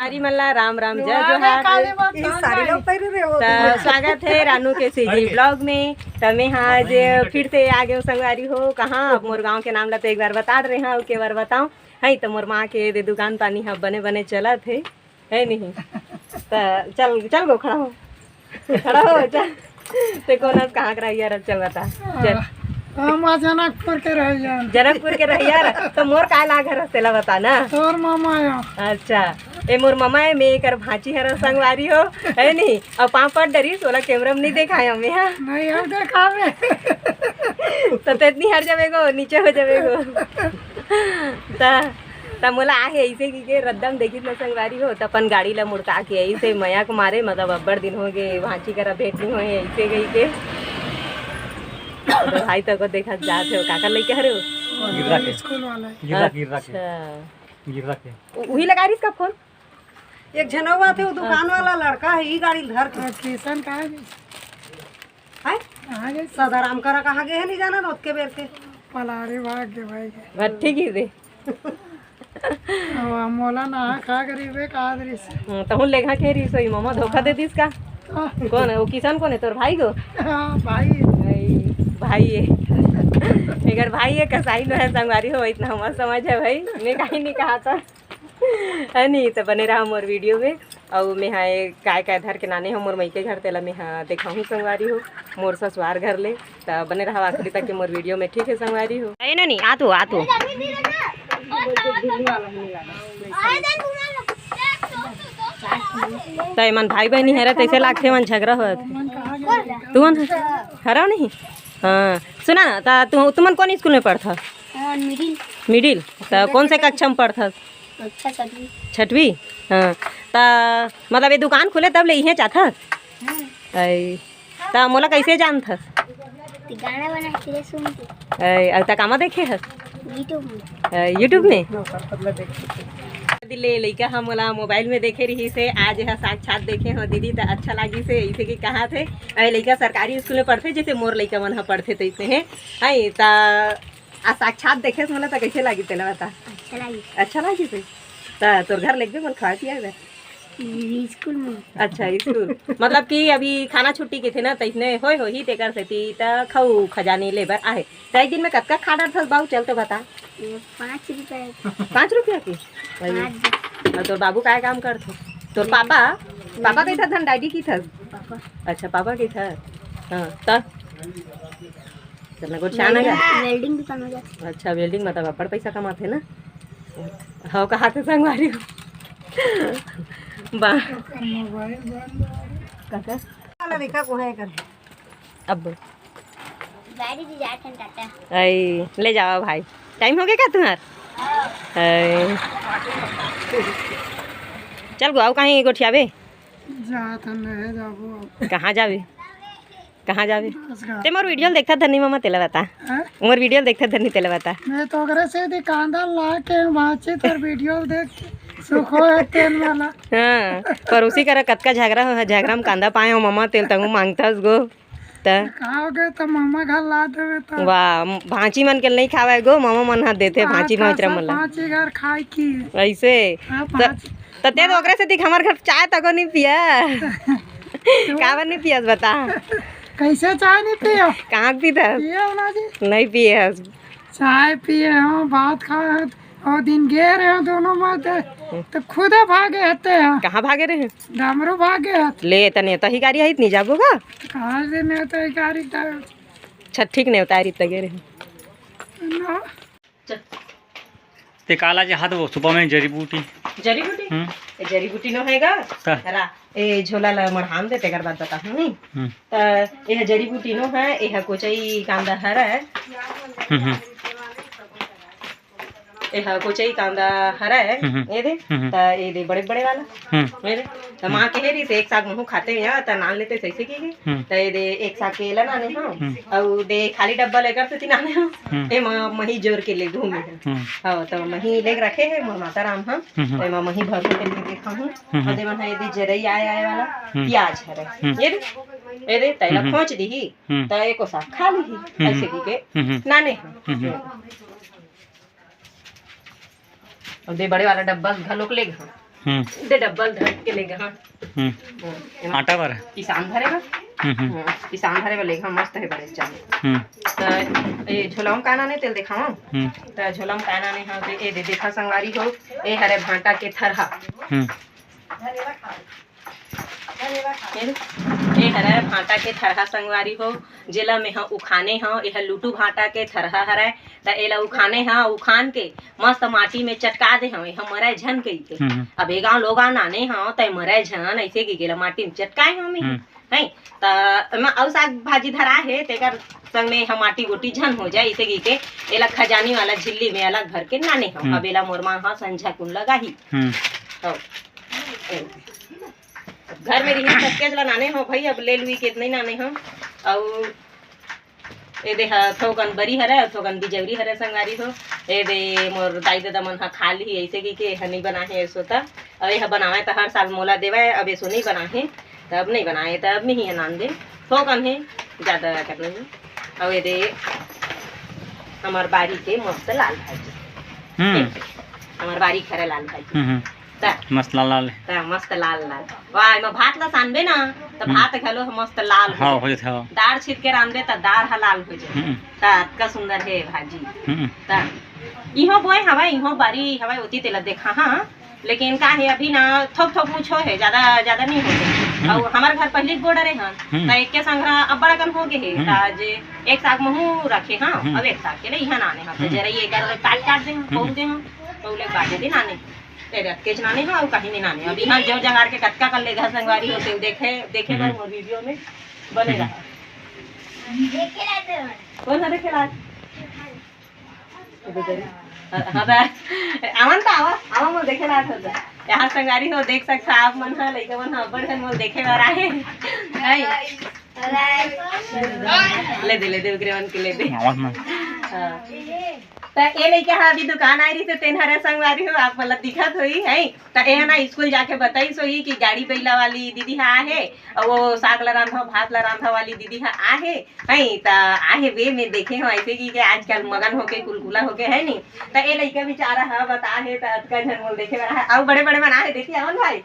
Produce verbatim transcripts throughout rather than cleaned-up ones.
संगवारी मन ला राम राम, जय जोहार। काले बात ई साड़ी लो पहिरे रहे हो। त स्वागत हे रानू के सीजी ब्लॉग में। त मैं हा आज फिर से आ गेंव संगवारी हो। कहाँ अब मोर गाँव के नाम ला तो एक बार बता रहे हँव, अउ के बार बताओं। है त मोर माँ के दे दुकान पानी ह बने बने चलत हे, है नहीं? त चल, चल गो, खड़ा हो, खड़ा हो, चल। ते कोन हस, कहाँ के रहिया हरस, चल बता। चल। हम आ जनकपुर के रहिया। जनकपुर के रहिया हरस, त मोर काय लाग हरस तेला बता ना। तोर मामा आयो। अच्छा, ए मोर मामा हे, मैं एकर भांची हरस संगवारी हो, है नहीं? अउ पाँव पड़ डरिस, ओला कैमरा में नहीं देखाय हँव मैं, हाँ? नहीं, हम देखाबे। त तेतनी हर जाबे गो, नीचे हो जाबे गो। त त मोला आहे अइसे कहिके रद्दा म देखिस न संगवारी हो, त अपन गाड़ी ला मुड़का के अइसे मया के मारे, मतलब अब्बड़ दिन होगे भांची करा भेंट नइ होए अइसे कहिके। त भाई तको देखत जात हे, काकर लइका हरे हो? गिर्रा के। स्कूल वाला हे। गिर्रा, गिर्रा के। अच्छा। गिर्रा के। उ-, उही लगा रहिस का फोन? एक झन अउ आथे, वो दुकान वाला लड़का हे, ई गाड़ी ल धर के। किशन कहाँ गे? हैं? कहाँ गे? सदाराम करा कहाँ गे हे, नहीं जानन, ओतके बेर के। पलारी भाग गे भाई। भट्ठी गिर दे। अब मोला ना खा गरीबे का दृश्य। हम्म, तहूँ लेघा के रिसोई, मामा धोखा दे दिस का? तो। कोन हे? वो किशन कोन हे? तोर भाई गो? हाँ, भाई हे। भाई, भाई हे। एकर भाई हे, कसाई नो हे, संगवारी हो, इतना हमर समझ हे भाई। मैं कहीं नहीं कहा था। है नी, त बने रहा मोर वीडियो में। अउ मेहा ए काय काय धर के लाने हँव मोर मइके घर, तेला मेहा देखाहूँ संगवारी हो, मोर ससुरार घर ले। त बने रहा आखिरी तक के मोर वीडियो में, ठीक हे संगवारी हो। ए ननी, आ तो, आ तो। त एमन भाई बहिनी हरे, तइसे लागथे एमन झगरा होत। तुमन हरव नहीं? हाँ, सुना ना, त तु-, तुमन कोन स्कूल में पढ़थव? हाँ, मिडिल। मिडिल? त कोन से कक्षा में पढ़थव? अच्छा, छठवीं। छठवीं? हाँ। त मतलब ये दुकान खुले तब ले इहें जाथस? हाँ। अई, त मोला कइसे जानथस? ते गाना बना के सुन के। अई, अउ त कामा देखे हस? YouTube में। अई, YouTube में? दिले लइका ह मोला मोबाइल में देखे रहिस हे, आज ह साक्षात देखे हँव दीदी, त अच्छा लागिस हे, अइसे कि कहाथे। अई लइका सरकारी स्कूल में पढ़थे, जइसे मोर लइका मन ह पढ़थे, तइसने हे। अई, त आ साक्षात देखेस मोला, त कइसे लागिस तेला बता? अच्छा लागिस। अच्छा लागिस हे? त तोर घर लेगबे मोला खवाए पियाए बर? स्कूल में। अच्छा, स्कूल। मतलब कि अभी खाना छुट्टी के थे ना, त इसने होए होही, तेकर सेती त खऊ खजानी ले बर आहे। त एक दिन में कतका खा डरथस बाऊ, चल तो बता। ये पाँच रुपया। पाँच रुपया के? पाँच। अउ तोर बाबू काय काम करथे? तोर पापा? पापा कहिथस धन डैडी कहिथस? पापा। अच्छा, पापा कहिथस। हाँ, त? चल ना, गोठ छान हे का? Welding, welding दुकान हो जाथे। अच्छा, welding मतलब अब्बड़ पइसा कमाथे ना? हव, कहाथे संगवारी हो। बा-, काका? वाला लइका को है कर। अब। गाड़ी जी जात हन टाटा। अई, ले जावा भाई। टाइम होगे का तुँहर? अई। चल गो, अउ कहीं गोठियाबे? जात हन, नहीं जाबो। कहाँ जाबे? कहाँ जाबे? बस गा- ते मोर वीडियो ल देखथस धनी मामा, तेला बता। हाँ? मोर वीडियो ल देखथस धनी, तेला बता। मैं तो ओकरे से दी कांदा ला के भांची तोर वीडियो ल देख के सुखो हे तेल वाला। हाँ, पड़ोसी करा कतका झगरा हो, झगरा में कांदा पाए हँव मामा, तेल तहूँ मांगथस गो। त? कहाँ हो गए त मामा घर ला देवे त। वाह, भांची मन के नहीं खावय गो, मामा मन ह देथे हाँ, भांची कसम, भांचरा मन ला। भांची घर खाए की। अइसे? हाँ, त भांची। त ते तो ओकरे सेती हमर घर चाय तको नहीं पिया। काबर नहीं पियस बता? कइसे चाय नहीं पियो? कहाँ पीथस? पियो ना जी। नहीं पियस। चाय पिए हँव, भात खाए हँव, ओ दिन गे रहे हँव दोनों मत, त खुदे भागे हते हैं। कहाँ भागे रहे? डमरू भागे हते। ले, त नेवता हिकारी आही त नहीं जाबो का? कहाँ से नेवता हिकारी त? छट्ठी के नेवता आही त गे रहे। ना। चल। ते काला जे हाथ वो सुपा में जड़ी बूटी। जड़ी बूटी? हम्म। ए जड़ी बूटी नो हे गा? का? हरा। ए झोला ला मढ़ान दे, तेकर बाद बताहूँ, नहीं? हम्म। त एह जड़ी बूटी नो हे, एह कोचई कांदा हरय। हम्म, हम्म। एह कोचई कांदा हरय, हम्म, हम्म। ए दे, हम्म, हम्म। त ए दे बड़े-बड़े वाला। हम्म। ए दे, त माँ कहे रहिस, "एक साग महूँ खाते या, त नान लेते सइसे की गे।" हम्म। त ए दे, एक साग के एला नाने हँव, हम्म। अउ दे खाली डब्बा लेकर से ती नाने हँव। हम्म। ए म-, मही जोर के ले घूमे हे। हम्म। हव, त मही लेके रखे हे, मोर माता राम ह। हम्म, हम्म। त एमा मही भर के लेके देखा हूँ। हम्म, हम्म। अउ दे मन ह, ए दे जरई आए, आए वाला हम्म। प्याज हरय। हम्म। ए दे, ए दे, तैला हम्म, हम्म। खोंच दिही, हम्म। त एको साग खा लिही, हम्म, अइसे हम्म। कहिके हम्म, हम्म। नाने हँव। हम्म, हम्म। अउ दे बड़े वाला डब्बा घलोक ले गा। हम्म। दे डब्बल धर के लेगे, हाँ। हम्म। हम्म, एमा आटा बर? पिसान धरे बर। हम्म, हम्म। हम्म, पिसान धरे बर लेगे, हाँ, मस्त हे बड़े चावल। हम्म। त ए झोला म का नाने तेला देखावंव। हम्म। त झोला म का नाने हंव, त ए दे देखा संगवारी हो, ए हरे भांटा के थरहा। हम्म। ए, ए हरे भांटा के थरहा संगवारी हो, जेला मेंह उखाने हंव। एह लुटू भांटा के थरहा हरय, त एला उखाने हंव, उखान के मस्त माटी में चटका दे हंव, एह मरय झन कहिके। हम्म। अब ए गांव लोगांव नाने हंव, त ए मरय झन, अइसे कहिके एला माटी में चटकाए हंव में। हम्म। हैं, त एमा अउ साग भाजी धरा हे, तेकर संग में एह माटी गोटी झन हो जाए, अइसे कहिके एला खजानी वाला झिल्ली में अलग भर के नाने हंव। हम्म। अब एला मोर मां ह संझा कुन लगाही। हम्म। हव। घर में रिहिस त अतकेच ला नाने हंव भाई, अब ले लुई के नइ नाने हंव। अउ ए दे ह थोकन बरी हरय, थोकन बिजौरी हरय संगवारी हो। ए दे मोर दाई ददा मन ह खा लिही, अइसे कहिके एह नइ बनाहे, एसो त। अउ एह बनावय त हर साल मोला देवय, अब एसो नइ बनाहे, त अब नइ बनाए, त अब मिही ह नान दे। थोकन हे, जादा अकन नइ हे। अउ ए दे हमर बारी के मस्त लाल भाजी। हम्म। हमर बारी के हरय लाल भाजी। हम्म, हम्म। त मस्त लाल लाल हे। त मस्त लाल लाल। वाह, एमा भात ला सानबे ना, त हम्म। भात घलो ह मस्त लाल हो हाँ, जाए। हो जाथे, हाँ। दार छित के रांधबे, त दार ह लाल हो जाए। हम्म। त अतका सुंदर हे भाजी। हम्म। त इहो बोए हवय, इहो बारी हवय, ओती तेला देखा, हाँ। लेकिन का हे, अभी ना थोक थोक मुछ होए हे, जादा, जादा नइ होए हे। हम्म। अउ हमर घर पहिली के बॉर्डर हे, हाँ। हम्म। त एके संघरा अब्बड़ अकन हो गे हे। हम्म। त आज एक साग महू रखे, हाँ, हम्म। अउ एक साग के ले इहाँ नाने, हाँ। त हम्म। जरा ये कर काट, काट दे, हम्म। पौध दे, हाँ। पौले बाजे दिन आने। तेरे अतकेच नाने हो, अउ कहीं नहीं नाने। अभी हाँ, जो जगार के कतका कर ले घर संगवारी हो, तेल देखे, देखे बर हम्म। मोर वीडियो में बने हम्म। रहा। कौन है देखे ला? हाँ, हाँ, बा-, आवन त आवा, आवा, मोर देखे ला था। यहाँ संगवारी हो, देख सकता आप मन हा, लइका मन हा, अब्बड़ झन मोर देखे बर आए। आई। ले दे, ले दे, ओकरे मन के ले दे। आवाज में। हाँ। त ए लइका ह अभी दुकान आए रहिस, तेन हरे संगवारी हो, आप मन ल दिखत होही, हैं? त ए ह ना स्कूल जाके बताइस होही कि गाड़ी बइला वाली दीदी ह आहे, अउ वो साग ल रांधव, भात ल रांधव वाली दीदी ह आहे, हैं? त आहे बे, मैं देखे हव अइसे कि के आजकल मगन होके, कुलकुला होके, है नी? त ए लइका बेचारा ह बता हे, त अतका झन मोल देखे बर आहे, अउ बड़े-बड़े मन आहे, देखिए, अमन भाई।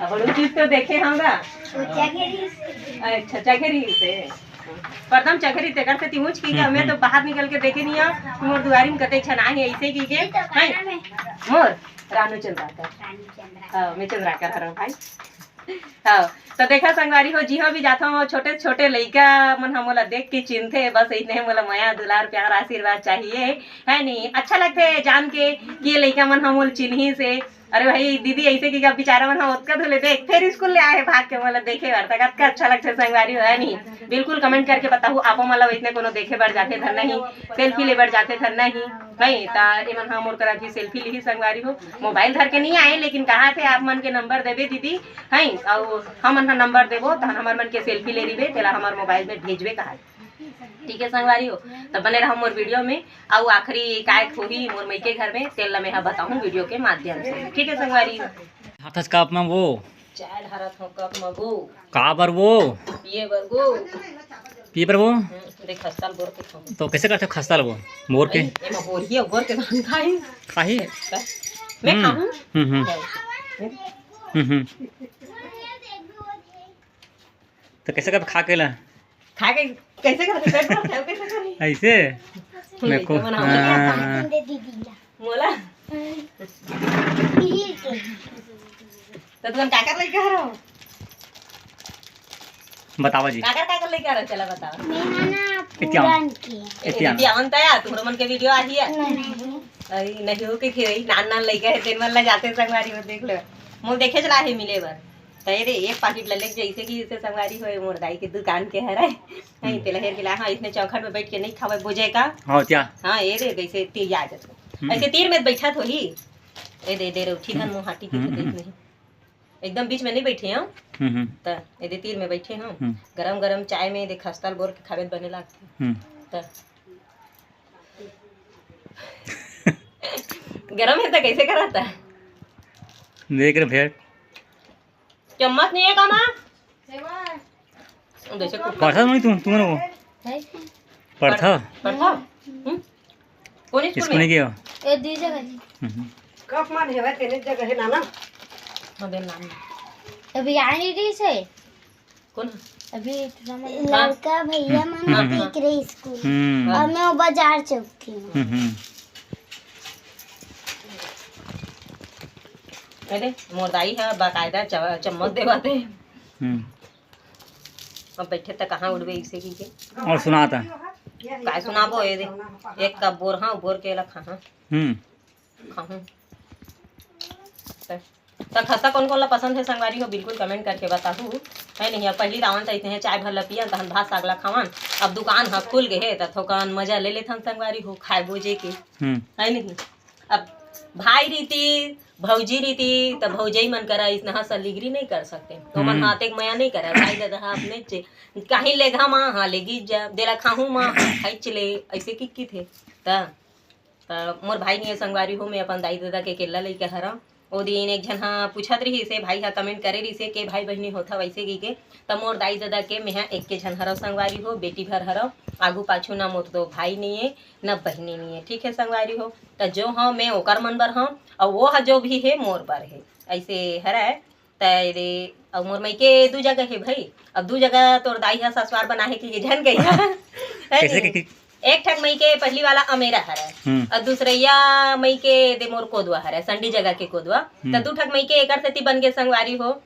अब वो चीज तो देखे हम गा। वो चघेरी से। अच्छा, चघेरी से। परदम चघेरी तेकर से तिहुच की क्या? हम्म, मैं तो हम्म। बाहर निकल के देखे नहीं हूँ, मोर दुआरी में कते छना है ऐसे की के। ये तो हैं? गाना में। मोर रानू चंद्राकर। रानू चंद्राकर। हाँ, मैं चंद्राकर हरव भाई। हाँ, तो देखा संगवारी हो, जिहाँ भी जाता हूँ, छोटे छोटे लइका मन ह मोला देख के चिन्हथे, बस इतने मोला मया, दुलार, प्यार, आशीर्वाद चाहिए, है नी? अच्छा लगथे जान के कि ये लइका मन ह मोल चिन्ही से। अरे भाई दीदी, ऐसे कि अब बेचारा मन ह ओतका धुले देख, फिर स्कूल ले आए हे भाग के, मोला देखे बर, त कतका अच्छा लगथे संगवारी हो, है नी? बिल्कुल comment करके बताहू, आपो मन ल वइसने कोनो देखे बर जाथे धन नहीं, selfie ले बर जाथे धन नहीं, नहीं, त एमन ह मोर करा भी selfie लिही संगवारी हो। मोबाइल धर के नहीं आए, लेकिन कहा थे आप मन के नंबर देबे दीदी, हैं, अउ हमन ह नंबर देबो, तहन हमर मन के selfie ले रहिबे, तेला हमर मोबाइल में भेजबे कहा। ठीक है संगवारी हो, त बने रहो मोर वीडियो में। अउ आखिरी काय होही मोर मइके घर में, तेल ल मैं ह बताहूँ वीडियो के माध्यम से। ठीक है संगवारी हो। हाथस कप में वो। चाय ढारत हूँ कप में वो। का बर वो? पिए बर वो। पिए बर वो? हम्म, देख खस्ता ल बोर के खाऊँ। तो कैसे करथे खस्ता ल वो? बोर के? एमा बोर ही, बोर के धान खाही। खाही? मैं हम्म। खाहूँ। हम्म, हम्म। हम्म। हम्म, हम्म। तो कैसे कर खा के ला? खा के कैसे कर, पेट भर खाओ, कैसे करी? ऐसे? मेरे को, हाँ। मोला? तो तुमन काकर लइका हरो? बतावा जी। काकर, काकर लइका हरो? चला बतावा। मैं हा ना इतियावन। पूरन के। इतियावन। इतियावन त यार, तुमरो मन के वीडियो आही है। नहीं। अरे, नहीं हो के खेई, नान नान लइका है, तेन मन ला जाते संगवारी हो देख ले। मोर देखे चला है मिले बर। त ए रे, एक पाकिट ल लेके जइसे कि जइसे संगवारी होए, मोर दाई के दुकान के हरय। हम्म। तेला हेर के ला, हाँ, इसने चौखट में बैठ के नहीं खावे, बोझे का। हाँ, क्या? हाँ, ए रे, जइसे तीर आ जात। हम्म। ऐसे तीर में बैठत होही। ए दे, दे रे, उठी धन मुँह हाटी के हम्म, देख हम्म। नहीं। एकदम बीच में नहीं बैठे हूँ। हम्म, हम्म। त ए दे तीर में बैठे हूँ। हम्म। गरम गरम चाय में दे खस्ता ल बोर के खावे बने लागथे। हम्म। त गरम है त कैसे करता? देख रे भेड़। चम्मच नहीं है का माँ? जैसे कुकर। पढ़ता नहीं तू, तू ना वो। है। पढ़ता? पढ़ता? हम्म? कौन स्कूल स्कूल में? नहीं गया? ए, दी जगह। हम्म। कप मान है भाई, तेरे जगह है ना, ना? हाँ, दे नाम। अभी आए नहीं रही से। कौन? अभी टूर्नामेंट लड़का भैया मन हम्म, हम्म। देख रहे स्कूल। हम्म। और मैं वो बाजार चौक थी। हम्म, हम्म। अरे, मोर दाई ह बाकायदा चव-, चम्मच देवाथे। हम्म। अब बैठे त कहाँ उठबे इसे की के। और सुनाता। काय सुनाबो ए दे। एक कप बोर हाँ, बोर के लखा हाँ। हम्म। खाहूँ। त, त खस्ता कौन कौन ला पसंद है संगवारी हो, बिल्कुल comment करके बताहू। है नहीं, अब पहली रावन त इतने चाय भर ला पियन, तहन भात साग ला खावन। अब दुकान ह खुल गए हे, त थोकन मजा ले लेथन संगवारी हो, खाए बोजे के। हम्म। है नहीं, अब भाई रीति, भौजी रीति, त भौजई मन करा इतना सलीगरी नहीं कर सकते। तो मन हम्म। हाथ एक मया नहीं करा, भाई दादा हा अपने चे-, कहीं लेगा माँ, हाँ लेगी जा, देला खाहू माँ, हाँ खाई चले, ऐसे की की थे। त त मोर भाई नहीं है संगवारी हो, मैं अपन दाई ददा के अकेल्ला लइका हरव। ओ दिन एक झन ह पूछत रहिस हे, भाई ह comment करे रहिस हे, के भाई बहिनी होथा वैसे की के। त मोर दाई ददा के मेहा एक के झन हरव संगवारी हो, बेटी भर हरव। आगू पाछू ना मोर तो भाई नहीं है, ना बहिनी नहीं है, ठीक है संगवारी हो। त जो हव मैं ओकर मन बर हव, अउ वो ह जो भी है मोर बर है, ऐसे हरय। त रे, अउ मोर मइके दू जगह हे भई। अब दू जगह तोर दाई ह ससुरार बना हे कि झन कहिया। है कैसे नहीं? के, के? एक ठक मइके पहली वाला अमेरा हरय, हम्म। अउ दूसरइया मइके दे मोर कोदवा हरय, संडी जगह के कोदवा। त हम्म। दू ठक मइके एकर सेती बन गे संगवारी हो।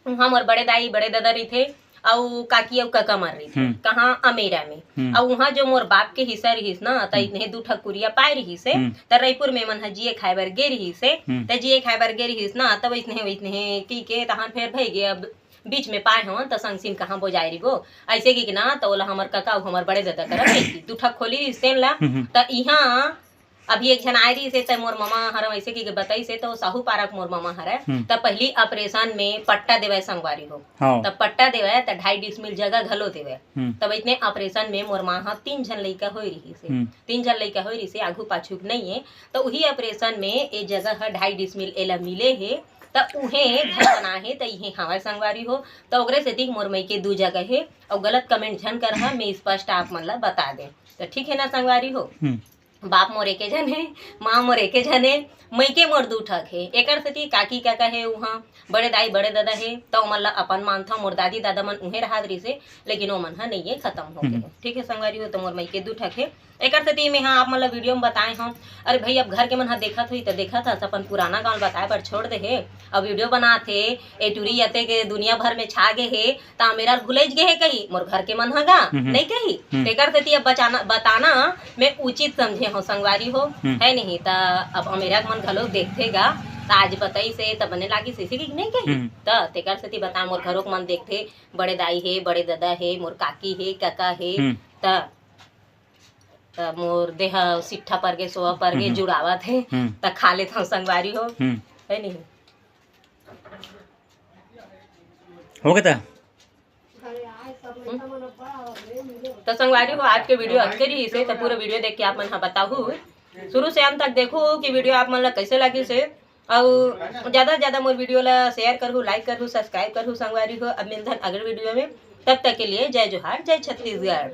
उहाँ मोर बड़े दाई, बड़े ददा रहिथे, अउ काकी अउ कका मन रहिथे। हम्म। कहाँ? अमेरा में। हम्म। अउ उहाँ जो मोर बाप के हिस्सा रहिस ना, त हम्म। इतने दू ठक कुरिया पाए रहिस हे, हम्म। त रईपुर में मन ह जिए खाए बर गे रहिस हे, हम्म। त जिए खाए बर गे रहिस ना, त वइसने, वइसने की के तहान फेर भई गे, अब बीच में पाए हवन, त संगसिन कहाँ बोजाए रिबो, अइसे की के ना, त ओला हमर कका अउ हमर बड़े ददा करा दे दी। दू ठक खोली रहिस तेन ला, हम्म, हम्म। त इहाँ अभी एक झन आए रहिस हे, त मोर ममा हर वइसे की के बताइस हे, त वो साहू पारा के मोर ममा हरय, हम्म। त पहली operation में पट्टा देवय संगवारी हो, हाँ। त पट्टा देवय, त ढाई डिसमिल जगह घलो देवय। हम्म। तब इतने operation में मोर माँ ह तीन झन लइका होए रहिस हे। हम्म। तीन झन लइका होए रहिस हे, आगू पाछू के नइये। त उही operation में ए जगह ह ढाई डिसमिल एला मिले हे, त उहे घर बना हे, त इहे हावय संगवारी हो। त ओकरे सेती मोर मइके दू जगह हे, अउ गलत comment झन करहा, मैं स्पष्ट आप मन ला बता दें। त ठीक हे ना संगवारी हो? हम्म। बाप मोर एके झन हे, माँ मोर एके झन हे, मइके मोर दू ठक हे। एकर सेती काकी काका हे उहाँ, बड़े दाई बड़े ददा हे, त ओमन ला अपन मानथव। मोर दादी ददा मन उहें रहत रहिस हे, लेकिन ओमन ह नइये, खतम हो गे। हम्म। ठीक हे संगवारी हो, त मोर मइके दू ठक हे। एकर सेती मेहा आप मन ला video में बताए हव। अरे भई, अब घर के मन ह देखत होही त देखत हस, अपन पुराना गाँव ल बताए बर छोड़ दे हे। अब video बनात हे, ए टूरी अते के दुनिया भर में छा गे हे, त मेरा भुलइच गे हे कही, मोर घर के मन ह गा, हम्म। नइ कही। हम्म। तेकर सेती अब बचाना, बताना मैं उचित समझे हव संगवारी हो, हम्म। है नहीं? त अब अमेरा के मन घलो देखथे गा, त आज बताइस हे, त बने लागिस हे कि नइ कही? हम्म। त तेकर सेती बता, मोर घरो के मन देखथे, बड़े दाई हे, बड़े ददा हे, मोर काकी हे, कका हे, हम्म। त, त मोर देह सिट्ठा परगे, सोवा परगे, हम्म। जुड़ावत हे, हम्म। त खा लेथव संगवारी हो, हम्म। है नहीं? हो गे त? त संगवारी हो, आज के video अतके रहिस हे, त पूरा video देख के आप मन ह बताहू, शुरू से अंत तक देखहू कि video आप मन ला कइसे लगिस हे, अउ ज्यादा से ज्यादा मोर video ला share करहू, like करहू, subscribe करहू संगवारी हो। अब मिलथन अगले video में, तब तक के लिए जय जोहार, जय छत्तीसगढ़।